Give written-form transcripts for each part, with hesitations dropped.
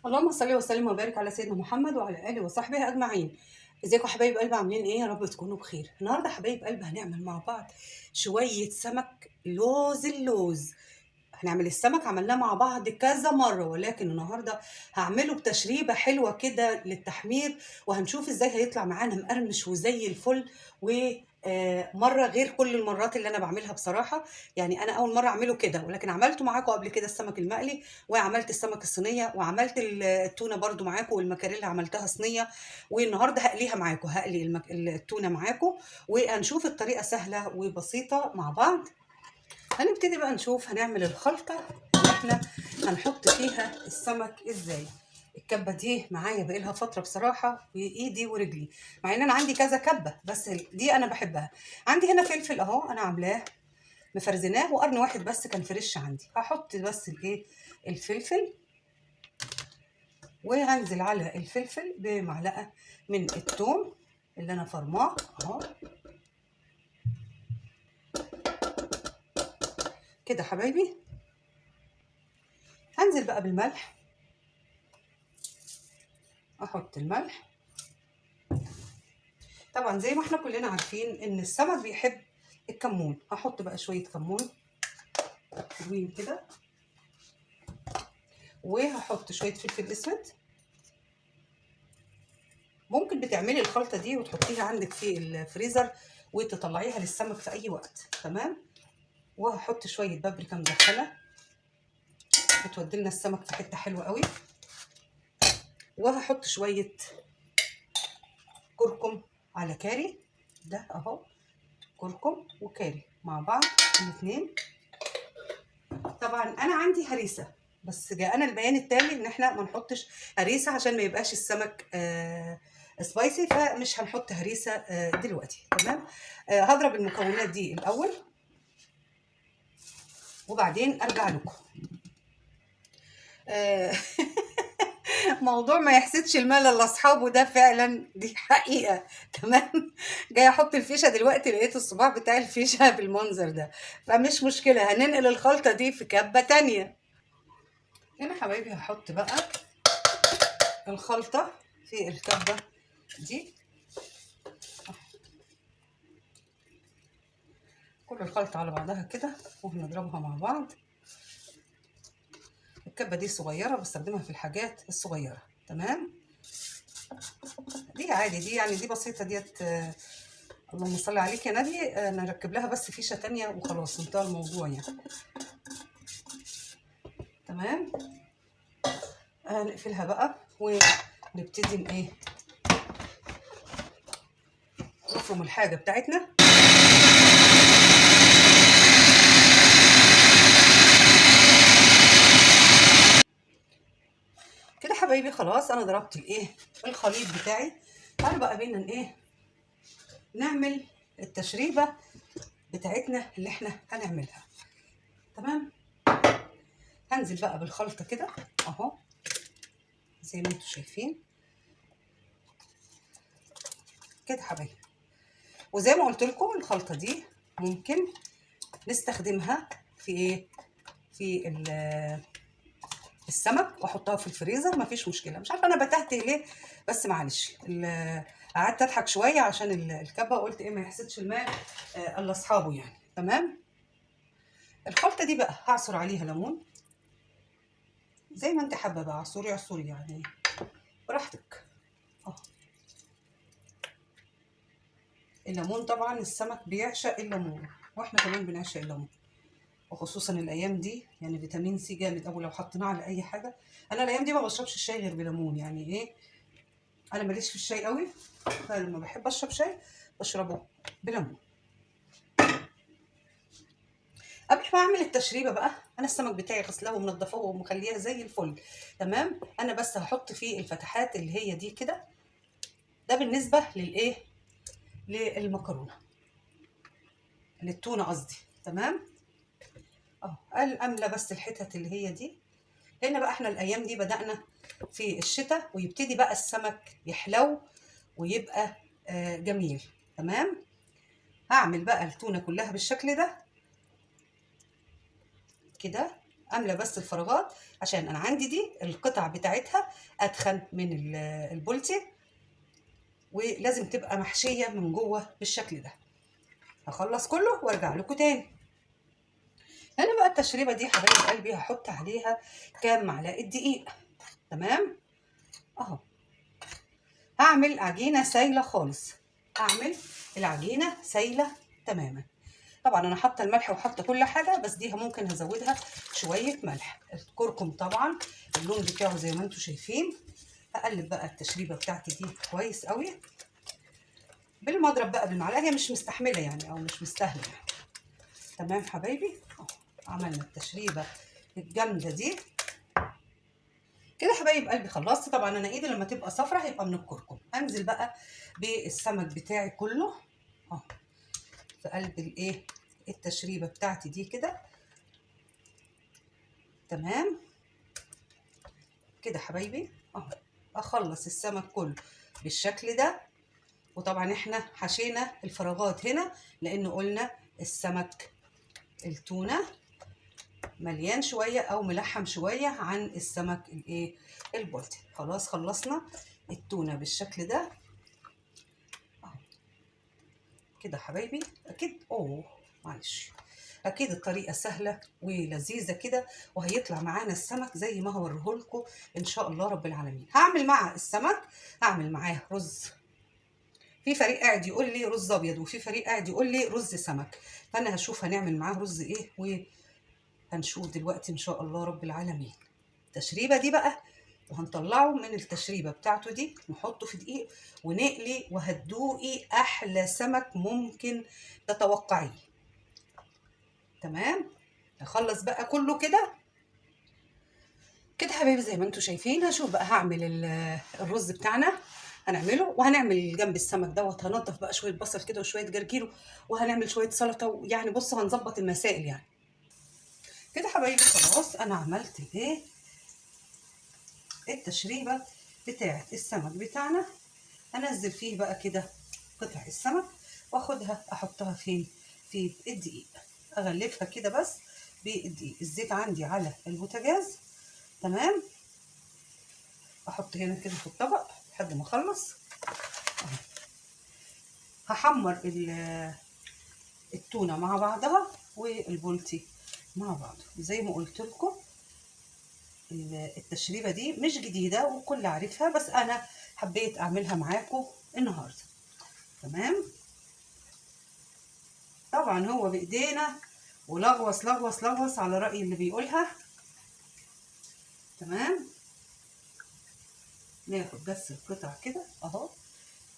اللهم صل وسلم وبارك على سيدنا محمد وعلى اله وصحبه اجمعين. ازيكم حبايب قلب، عاملين ايه؟ يا رب تكونوا بخير. النهارده حبايب قلب هنعمل مع بعض شوية سمك لوز. اللوز هنعمل السمك، عملناه مع بعض كذا مرة، ولكن النهارده هعمله بتشريبه حلوة كده للتحمير، وهنشوف ازاي هيطلع معانا مقرمش وزي الفل، ومرة غير كل المرات اللي انا بعملها بصراحة. يعني انا اول مرة اعمله كده، ولكن عملته معاكم قبل كده السمك المقلي، وعملت السمك الصينية، وعملت التونه برده معاكم، والمكاريلا عملتها صينية، والنهارده هقليها معاكم، هقلي التونه معاكم، وهنشوف الطريقة سهلة وبسيطة مع بعض. هنبتدي بقى نشوف هنعمل الخلطة اللي احنا هنحط فيها السمك ازاي. الكبة دي معايا بقالها فترة بصراحة، وايدي ورجلي، مع ان انا عندي كذا كبة بس دي انا بحبها. عندي هنا فلفل اهو انا عاملاه مفرزناه، وقرن واحد بس كان فريش عندي. هحط بس الايه الفلفل، وهنزل على الفلفل بمعلقة من الثوم اللي انا فرماه اهو كده حبايبي. هنزل بقى بالملح، احط الملح. طبعا زي ما احنا كلنا عارفين ان السمك بيحب الكمون، هحط بقى شوية كمون حلوين كده، وهحط شوية فلفل اسود. ممكن بتعملي الخلطة دي وتحطيها عندك في الفريزر وتطلعيها للسمك في اي وقت، تمام. وهحط شوية بابريكا مدخنه بتودي لنا السمك في حتة حلوة قوي. وهحط شوية كركم على كاري، ده اهو كركم وكاري مع بعض الاثنين. طبعا انا عندي هريسه، بس جاءنا البيان التالي ان احنا ما نحطش هريسه عشان ما يبقاش السمك سبايسي، فمش هنحط هريسه دلوقتي، تمام. هضرب المكونات دي الاول وبعدين ارجع لكم. موضوع ما يحسدش المال لاصحابه ده فعلا دي حقيقة، تمام. جاي احط الفيشه دلوقتي لقيت الصباع بتاع الفيشه بالمنظر ده، فمش مشكلة، هننقل الخلطة دي في كبه تانية. هنا حبايبي هحط بقى الخلطة في الكبه دي، كل الخلطة على بعضها كده، وهنضربها مع بعض. الكبه دي صغيرة بستخدمها في الحاجات الصغيرة، تمام. دي عادي، دي يعني دي بسيطة ديت. اللهم صل عليك يا نبي. نركب لها بس فيشه تانية وخلاص، انتهى الموضوع يعني، تمام. هنقفلها بقى ونبتدي ايه نفرم الحاجة بتاعتنا. كده حبايبي خلاص انا ضربت الايه الخليط بتاعي. تعالوا بقى بينا ايه نعمل التشريبه بتاعتنا اللي احنا هنعملها، تمام. هنزل بقى بالخلطه كده اهو زي ما انتم شايفين كده حبايبي. وزي ما قلت لكم الخلطة دي ممكن نستخدمها في ايه، في السمك، واحطها في الفريزر مفيش مشكلة. مش عارفه انا بتهته ليه بس معلش، قعدت اضحك شوية عشان الكبه، وقلت ايه ما يحسدش المال الا اصحابه يعني، تمام. الخلطة دي بقى هعصر عليها ليمون زي ما انت حابة بقى، عصري عصري يعني براحتك. الليمون طبعا السمك بيعشق الليمون، واحنا كمان بنعشق الليمون، وخصوصا الايام دي يعني فيتامين سي جامد قوي لو حطيناه على اي حاجة. انا الايام دي ما بشربش الشاي غير بليمون، يعني ايه انا ماليش في الشاي قوي، فلما بحب اشرب شاي بشربه بليمون. قبل ما اعمل التشريبه بقى، انا السمك بتاعي غسلاه ومنضفاه ومخليها زي الفل، تمام. انا بس هحط فيه الفتحات اللي هي دي كده، ده بالنسبة للايه للمكرونه، للتونه قصدي، تمام. املى بس الحتت اللي هي دي. هنا بقى احنا الايام دي بدأنا في الشتاء، ويبتدي بقى السمك يحلو ويبقى جميل، تمام. هعمل بقى التونه كلها بالشكل ده كده. املى بس الفراغات عشان انا عندي دي القطع بتاعتها اتخن من البولتي، ولازم تبقى محشيه من جوه بالشكل ده. هخلص كله وارجع لكم تاني. هنا بقى التشريبه دي حبايب قلبي هحط عليها كام معلقه دقيق. تمام اهو. هعمل عجينه سايله خالص، هعمل العجينة سايله تماما. طبعا انا حاطه الملح وحاطه كل حاجة، بس دي ممكن هزودها شوية ملح. الكركم طبعا اللون بتاعه زي ما انتم شايفين. هقلب بقى التشريبه بتاعتي دي كويس قوي بالمضرب بقى بالمعلقه، هي مش مستحمله يعني او مش مستاهلة يعني. تمام حبايبي، عملنا التشريبه الجامدة دي كده حبايب قلبي. خلصت. طبعا انا ايدي لما تبقى صفرة هيبقى من الكركم. انزل بقى بالسمك بتاعي كله اهو في قلب الايه التشريبه بتاعتي دي كده. تمام كده حبايبي اهو. اخلص السمك كله بالشكل ده. وطبعا احنا حشينا الفراغات هنا لان قلنا السمك التونه مليان شوية او ملحم شوية عن السمك الايه البلطي. خلاص خلصنا التونه بالشكل ده اهو كده حبايبي. اكيد معلش، اكيد الطريقة سهلة ولذيذه كده، وهيطلع معانا السمك زي ما هوريهولكم ان شاء الله رب العالمين. هعمل مع السمك، هعمل معاه رز. في فريق قاعد يقول لي رز ابيض، وفي فريق قاعد يقول لي رز سمك، فانا هشوف هنعمل معاه رز ايه وهنشوف دلوقتي ان شاء الله رب العالمين. التشريبه دي بقى وهنطلعه من التشريبه بتاعته دي، نحطه في دقيق ونقلي، وهتدوقي احلى سمك ممكن تتوقعيه. تمام نخلص بقى كله كده كده حبايبي زي ما انتم شايفين. هشوف بقى هعمل الرز بتاعنا هنعمله، وهنعمل جنب السمك دوت هنضف بقى شوية بصل كده وشوية جرجير، وهنعمل شوية سلطة، يعني بص هنظبط المسائل يعني كده حبايبي. خلاص انا عملت الايه التشريبه بتاعه السمك بتاعنا. هنزل فيه بقى كده قطع السمك واخدها احطها فين؟ في الدقيق. اغلفها كده بس بالدقيق. الزيت عندي على البوتاجاز. تمام احط هنا كده في الطبق لحد ما اخلص. هحمر التونه مع بعضها والبولتي مع بعض. زي ما قلت لكم التشريبه دي مش جديدة والكل عارفها، بس انا حبيت اعملها معاكم النهارده. تمام طبعا هو بايدينا ولغوص لغوص لغوص على راي اللي بيقولها. تمام ناخد بس القطع كده اهو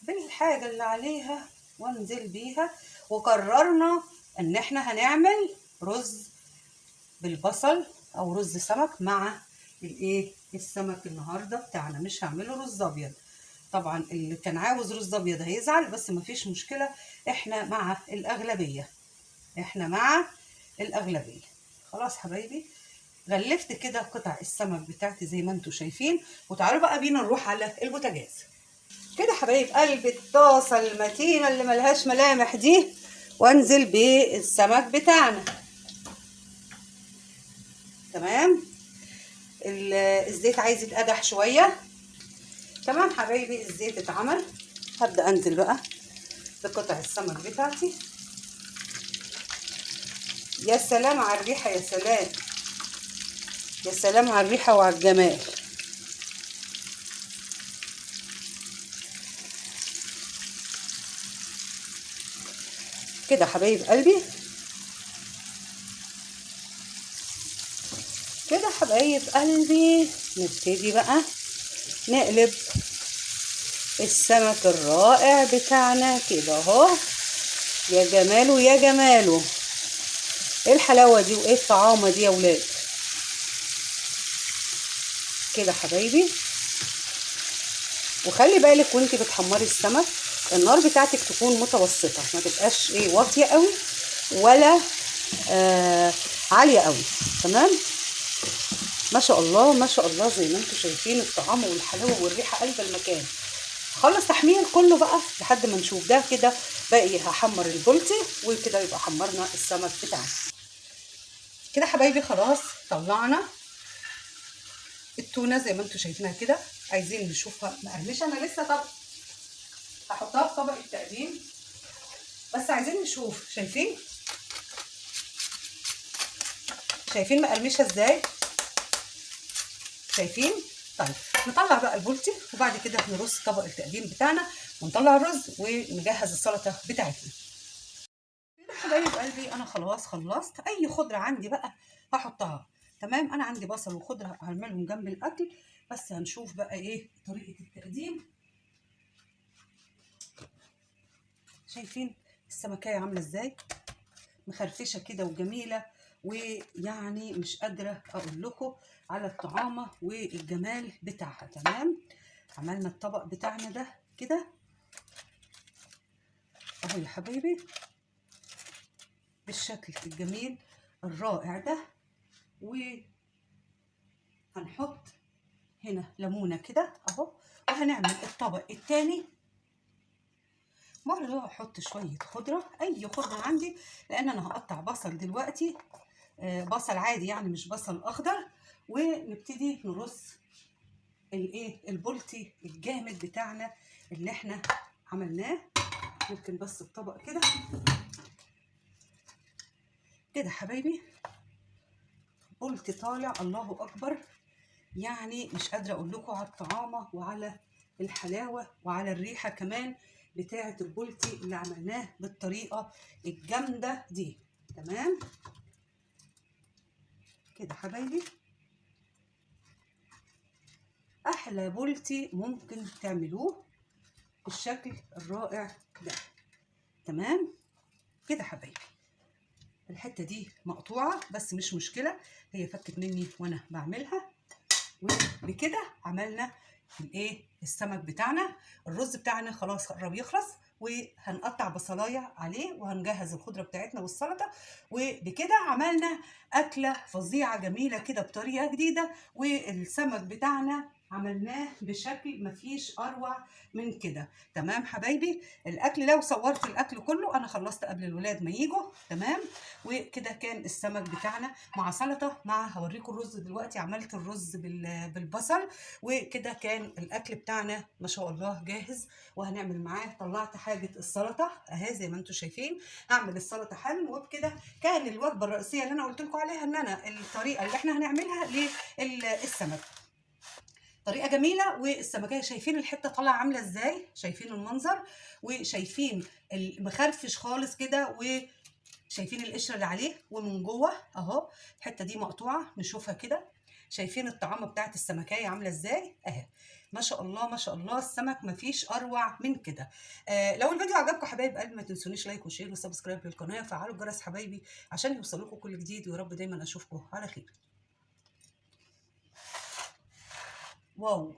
بالحاجة اللي عليها وانزل بيها. وقررنا ان احنا هنعمل رز بالبصل او رز سمك مع الايه السمك النهارده بتاعنا، مش هعمله رز ابيض. طبعا اللي كان عاوز رز ابيض هيزعل، بس مفيش مشكلة، احنا مع الاغلبية، احنا مع الاغلبية. خلاص حبايبي غلفت كده قطع السمك بتاعتي زي ما انتم شايفين. وتعالوا بقى بينا نروح على البوتاجاز كده حبايب قلب. الطاسه المتينة اللي ملهاش ملامح دي، وانزل بالسمك بتاعنا. تمام الزيت عايز يتقدح شوية. تمام حبايبي الزيت اتعمل. هبدا انزل بقى بقطع السمك بتاعتي. يا سلام على الريحة، يا سلام يا سلام على الريحة وعلى الجمال. كده حبايب قلبي، كده حبايب قلبي نبتدي بقى نقلب السمك الرائع بتاعنا كده اهو. يا جماله يا جماله، ايه الحلاوة دي وايه الطعامه دي يا ولاد. كده حبايبي. وخلي بالك وانتي بتحمري السمك النار بتاعتك تكون متوسطه، ما تبقاش ايه واطية قوي ولا عالية قوي. تمام ما شاء الله ما شاء الله زي ما انتم شايفين الطعام والحلاوه والريحه قلب المكان. خلص تحمير كله بقى لحد ما نشوف ده كده باقي. هحمر البولتي وكده يبقى حمرنا السمك بتاعنا. كده حبايبي خلاص طلعنا التونه زي ما انتم شايفينها كده. عايزين نشوفها مقرمشه، انا لسه طب هحطها في طبق التقديم، بس عايزين نشوف. شايفين شايفين مقرمشه ازاي؟ شايفين؟ طيب نطلع بقى البولتي، وبعد كده نرص طبق التقديم بتاعنا ونطلع الرز ونجهز السلطة بتاعتنا. كده حبايب قلبي انا خلاص خلصت. اي خضرة عندي بقى هحطها. تمام، انا عندي بصل وخضره هعملهم جنب الاكل، بس هنشوف بقى ايه طريقه التقديم. شايفين السمكيه عامله ازاي؟ مخرفشه كده وجميلة، ويعني مش قادرة اقول لكم على الطعامه والجمال بتاعها. تمام، عملنا الطبق بتاعنا ده كده اهو يا حبايبي بالشكل الجميل الرائع ده. وهنحط هنا ليمونه كده اهو، وهنعمل الطبق الثاني. برضه هحط شوية خضرة، اي خضرة عندي، لان انا هقطع بصل دلوقتي، بصل عادي يعني مش بصل اخضر. ونبتدي نرص الايه البولتي الجامد بتاعنا اللي احنا عملناه. ممكن بس الطبق كده كده حبايبي، بولتي طالع الله اكبر، يعني مش قادرة اقول لكم على الطعامه وعلى الحلاوة وعلى الريحة كمان بتاعه البولتي اللي عملناه بالطريقة الجامدة دي. تمام كده حبايبي، احلى بولتي ممكن تعملوه بالشكل الرائع ده. تمام كده حبايبي، الحتة دي مقطوعة بس مش مشكلة، هي فكت مني وانا بعملها. وبكده عملنا الايه السمك بتاعنا. الرز بتاعنا خلاص قرب يخلص، وهنقطع بصلايه عليه وهنجهز الخضرة بتاعتنا والسلطة. وبكده عملنا اكله فظيعة جميلة كده بطريقة جديدة، والسمك بتاعنا عملناه بشكل مفيش اروع من كده. تمام حبايبي، الاكل لو صورت الاكل كله انا خلصت قبل الولاد ما يجوا. تمام، وكده كان السمك بتاعنا مع سلطة، مع هوريكم الرز دلوقتي، عملت الرز بالبصل. وكده كان الاكل بتاعنا ما شاء الله جاهز، وهنعمل معاه. طلعت حاجة السلطة اهي زي ما انتم شايفين، هعمل السلطة حالا. وبكده كان الوجبة الرئيسية اللي انا قلت لكم عليها، ان انا الطريقة اللي احنا هنعملها للسمك طريقه جميلة. والسمكيه شايفين الحتة طالعه عامله ازاي، شايفين المنظر، وشايفين المخرفش خالص كده، وشايفين القشرة اللي عليه، ومن جوه اهو الحتة دي مقطوعة نشوفها كده. شايفين الطعامه بتاعت السمكيه عامله ازاي اهي، ما شاء الله ما شاء الله، السمك مفيش اروع من كده. لو الفيديو عجبكم حبايب قلبي ما تنسونيش like و share و subscribe للقناة، وفعلوا الجرس حبايبي عشان يوصلكم كل جديد، ويا رب دايما اشوفكم على خير. wow.